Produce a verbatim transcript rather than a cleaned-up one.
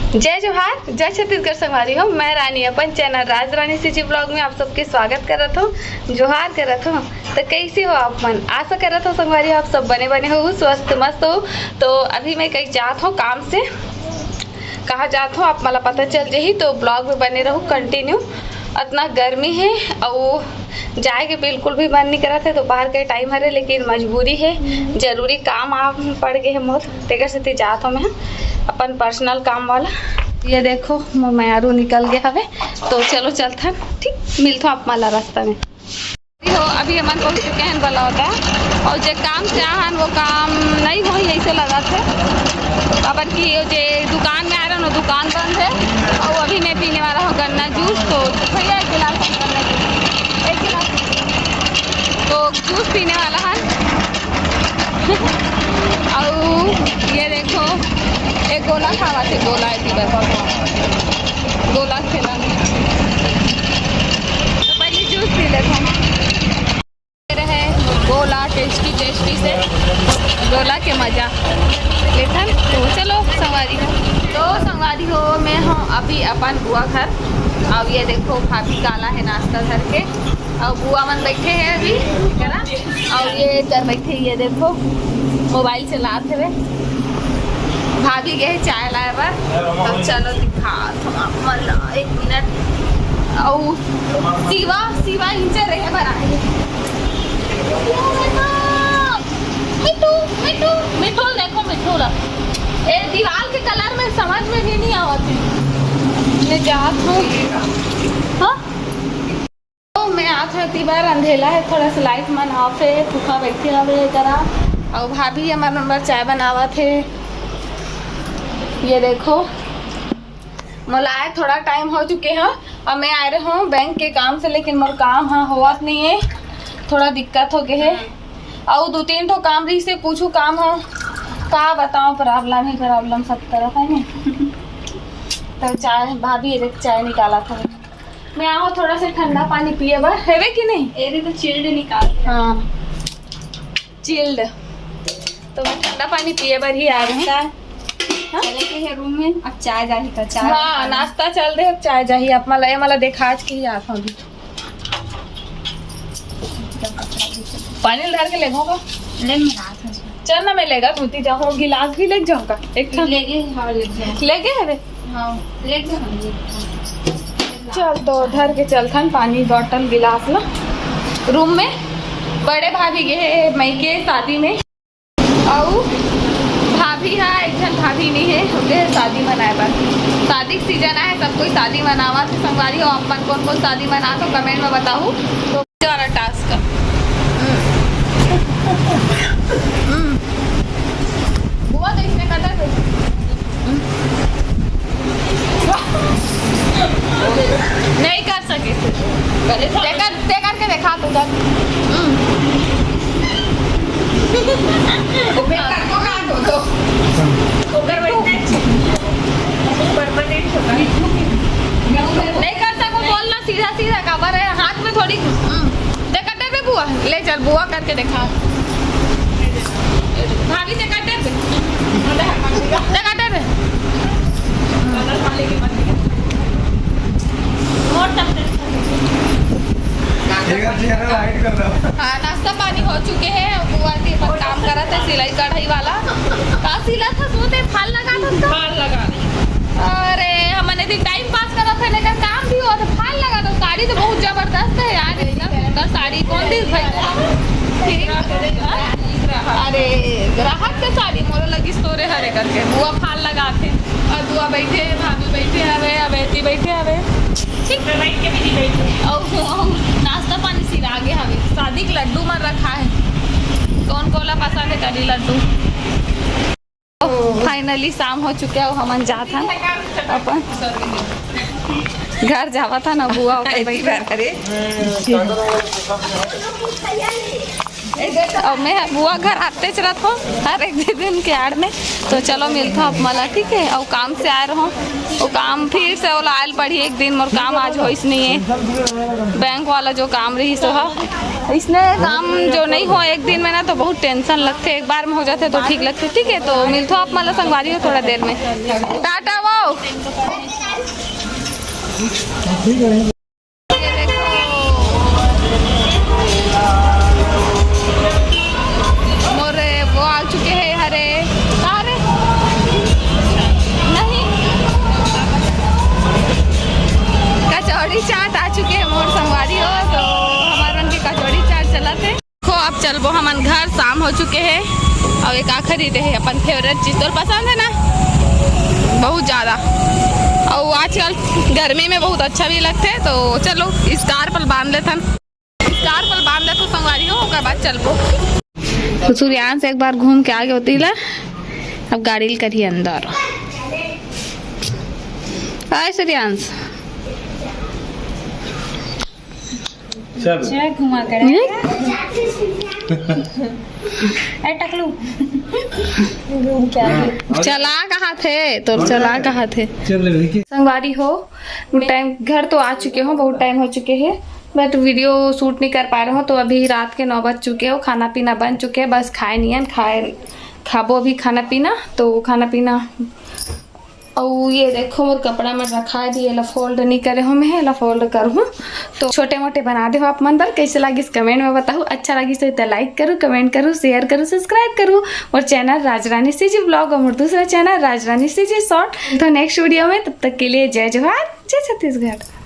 जय जोहार, जय छत्तीसगढ़ संगवारी हो। मैं रानी अपन चैनल राज रानी सीजी ब्लॉग में आप सबके स्वागत करत हूँ, जोहार करत हूँ। तो कैसे हो आप मन? आशा करत हूँ संगवारी हो आप सब बने बने हो, स्वस्थ मस्त हो। तो अभी मैं कहीं जात हूँ काम से, कहाँ जात हूँ आप मला पता चल जाही, तो ब्लॉग में बने रहू कंटिन्यू। अतना गर्मी है और जाए के बिल्कुल भी मन नहीं करत है। दोपहर के टाइम हरे, लेकिन मजबूरी है, जरूरी काम आ पड़ गए है मोर, तेकर सेती जात हूँ मैं अपन पर्सनल काम वाला। ये देखो मोर मयारू निकल गया हवे, तो चलो चलथन, ठीक, मिलथो आप मला रास्ता में। हो, अभी हमन पहुंच चुके हैं बलौदा, और जे काम से आहन वो काम नहीं होही ऐसे लगत है, काबर कि ये जे दुकान में आ रहे ना, दुकान बंद है। और अभी मैं पीने वाला हूँ गन्ना जूस, तो भैया एक गिलास गन्ना जूस, एक गिलास, तो जूस पीने वाला है। और ये देखो, एक गोला खावा थे, गोला है पीबे, गोला खेला। तो पहले जूस पी लेते हैं। रहे गोला टेस्टी टेस्टी से, गोला के मजा लेथन। तो चलो संगवारी हो, तो संगवारी हो, मैं हूँ अभी अपन बुआ घर। अब ये देखो भाभी काला है नाश्ता धर के, और बुआ मन बैठे हैं अभी, है ना? और ये इधर बैठे, ये देखो मोबाइल चलात हवे। भाभी गए चाय लाए बर, तो चलो दिखा तो आप मन ला एक मिनट। और शिवा, शिवा इंचे रहे बर आए। मिठू, मिठू, मिठू देखो, मिठू ला। ए, दीवार के कलर में समझ में भी नहीं आवत है। ये जात हो। हाँ? तो मैं आत हूँ, इतनी बार अंधेला है, थोड़ा सा लाइट मन ऑफ है, फूफा बैठे हवे करा, और भाभी हमारे नंबर चाय बनावत है। ये देखो, मोला आए थोड़ा टाइम हो चुके हैं, और मैं आए रहे हूँ बैंक के काम से, लेकिन मोर काम हाँ होवत नहीं है, थोड़ा दिक्कत हो गए है। और दो तीन ठो काम रही से, कुछ काम हो, का बताओ, प्रॉब्लम ही प्रॉब्लम सब तरफ है ना। तो चाय, भाभी एक चाय निकाला था। मैं आहो थोड़ा सा ठंडा पानी पिए बर, हेवे कि नहीं? एरे तो चिल्ड निकाल। हाँ, चिल्ड। तो मैं ठंडा पानी पिए बर ही आ रही हूँ। हाँ? चले के है रूम में, अब चाय जाही का चाय। हाँ, नाश्ता चल रहे, अब चाय जाही। आप मला, ये मला देखा आज के ही आता हूँ। पानी धर के लेगो का? ले, मैं हाथ में। चल ना, मैं लेगा, धोती जाऊँ, गिलास भी ले जाऊँ का? एक ठन। लेगे, हाँ, ले जाओ। लेगे हवे? हाँ, ले जाओ, ले जाओ। चल, तो धर के चलथन पानी बॉटल, गिलास ला रूम में। बड़े भाभी गए हे मइके शादी में, अउ भाभी हा एक झन भाभी नहीं है, ओके शादी मनाए बर। शादी के सीजन आए, सब कोई शादी मनावत है। संगवारी हो, आप मन कौन कौन शादी मनात हो, कमेंट में बताओ। तो वाला टास्क। हम्म। बुआ, तो इसने कटा दे। हम्म। नहीं कर सके। पहले ते कर, ते करके देखा तू कर। हम्म। ओकर वजह से परमानेंट होता है। नहीं कर सको, बोलना सीधा सीधा, काबर है हाथ में थोड़ी। हम्म। ते कटे बे बुआ, ले चल बुआ करके देखा। भाभी ते कटे बे, ते कटे बे। हाँ, नाश्ता पानी हो चुके हैं। बुआ के अपन काम करत है, सिलाई कढ़ाई वाला। का सिला था, सोते फाल लगा था उसका? फाल लगा रही। अरे, हमने दिन टाइम पास करत है, लेकिन काम भी होत है, फाल लगा दो। साड़ी तो बहुत जबरदस्त है यार, इतना सुंदर साड़ी कौन दी भाई? ठीक। अरे, ग्राहक के साड़ी मोरो लगी स्टोरे हरे करके, बुआ फाल लगा थे। और बुआ बैठे, भाभी बैठे हवे, अबेती बैठे हवे। ठीक। और, और नाश्ता पानी सिरा गे हवे। शादी के लड्डू मन रखा है, कौन कोला पसंद है करी लड्डू। फाइनली शाम हो चुके हे, हमन जात हन अपन घर जावत हन, बुआ ओकर बैठे। अरे, अब मैं बुआ घर आतेच रहत हों हर एक दिन के आड़ में। तो चलो मिलथों आप मन ला, ठीक है। अउ काम से आए रहों, वो काम फिर से ओला आयल पड़ी एक दिन, मोर काम आज होइस नहीं है, बैंक वाला जो काम रहिस ओहा। इसने काम जो नहीं हो एक दिन में ना, तो बहुत टेंशन लगथे, एक बार में हो जाथे तो ठीक लगथे। ठीक है, तो मिलथों आप मन ला संगवारी हो थोड़ा देर में। टाटा वो। ये देखो, मोर वो आ चुके हे हरे। का रे? नहीं, कचौड़ी चाट आ चुके हे मोर संगवारी हो, तो हमर मन के कचौड़ी चाट चलत हे। देखो, अब चलबो हमन घर, शाम हो चुके हे। अउ एक आखिरी रहे अपन फेवरेट चीज, तोर पसंद हे ना बहुत ज्यादा। अउ आजकल गर्मी में बहुत अच्छा भी लगथे, तो चलो scarf ल बांध लेथन। Scarf ल बांध लेथो संगवारी हो, ओकर बाद चलबो। तो सूर्यांश एक बार घूम के आगे होती ला, अब गाड़ी ल करी अंदर। आय सूर्यांश। चल। अच्छा, घुमा कर। ए टकलू। चला कहा थे तोर, चला कहा थे। चल ले भाई के। संगवारी हो, टाइम घर तो आ चुके हो, बहुत टाइम हो चुके हे, but video shoot नहीं कर पा रहे हो। तो अभी रात के नौ बज चुके हो, खाना पीना बन चुके हे, बस खाए नियन खाए, खाबो अभी खाना पीना। तो खाना पीना अउ ये देखो मोर कपड़ा मन रखा दिए, एला fold नहीं करे हो मैं, एला fold करहूँ। तो छोटे मोटे बना दे हो आप मन बर, कैसे लागिस comment में बताहू। अच्छा लागिस तो like करू, comment करू, share करू, subscribe करू मोर channel राजरानी CG vlog और मोर दूसरा channel राजरानी CG short। तो next video में, तब तक के लिए जय जोहार, जय छत्तीसगढ़।